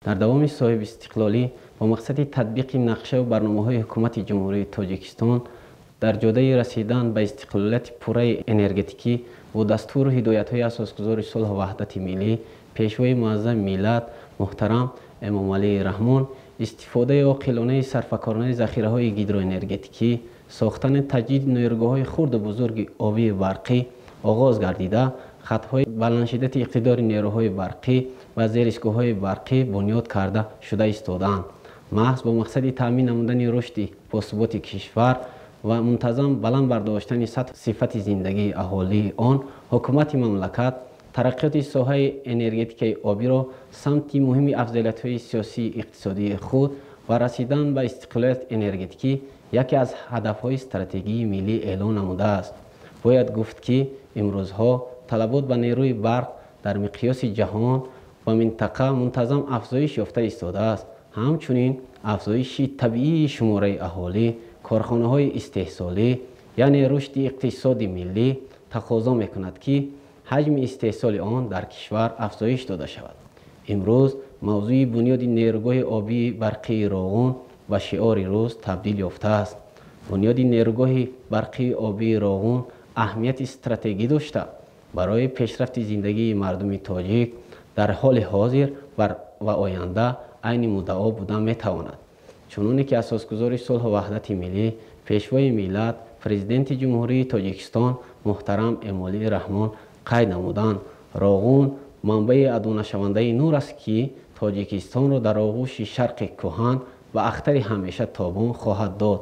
Дар давоми соҳибистиқлолӣ бо мақсади татбиқи нақшаву барномаҳои Ҳукумати Ҷумҳурии Тоҷикистон дар ҷодаи расидан ба истиқлолияти пурраи энергетикӣ бо дастуру ҳидоятҳои Асосгузори сулҳу ваҳдати миллӣ, Пешвои муаззами миллат муҳтарам Эмомалӣ Раҳмон, истифодаи оқилонаи сарфакоронаи захираҳои гидроэнергетикӣ, сохтани таҷдиди нерӯгоҳҳои хурду бузурги обию барқӣ оғоз гардида, хатҳои баландшиддати иқтидори нерӯҳои барқӣ ва зеристгоҳҳои барқӣ бунёд карда шуда истодаанд. Маҳз бо мақсади таъмин намудани рушди босуботи кишвар ва мунтазам баланд бардоштани сатҳу сифати зиндагии аҳолии он, ҳукумати мамлакат тараққиёти соҳаи энергетикаи обиро самти муҳими афзалиятҳои сиёсию иқтисодии худ ва расидан ба истиқлолияти энергетикӣ яке аз ҳадафҳои стратегии миллӣ эълон намудааст. Бояд гуфт, ки имрӯзҳо талабот ба нерӯи барқ дар миқёси ҷаҳон ва минтақа мунтазам афзоиш ёфта истодааст. Ҳамчунин афзоиши табиии шумораи аҳолӣ, корхонаҳои истеҳсолӣ, яъне рушди иқтисоди миллӣ тақозо мекунад, ки ҳаҷми истеҳсоли он дар кишвар афзоиш дода шавад. Имрӯз мавзӯи бунёди нерӯгоҳи обии барқии Роғун ба шиори рӯз табдил ёфтааст. Бунёди нерӯгоҳи барқии обии Роғун аҳамияти стратегӣ дошта, барои пешрафти зиндагии мардуми тоҷик дар ҳоли ҳозир ва оянда айни муддао буда метавонад. Чуноне ки Асосгузори сулҳу ваҳдати миллӣ, Пешвои миллат, Президенти Ҷумҳурии Тоҷикистон муҳтарам Эмомалӣ Раҳмон қайд намуданд, Роғун манбаи адонашавандаи нур аст, ки Тоҷикистонро дар оғӯши шарқи кӯҳан ва ахтари ҳамеша тобон хоҳад дод.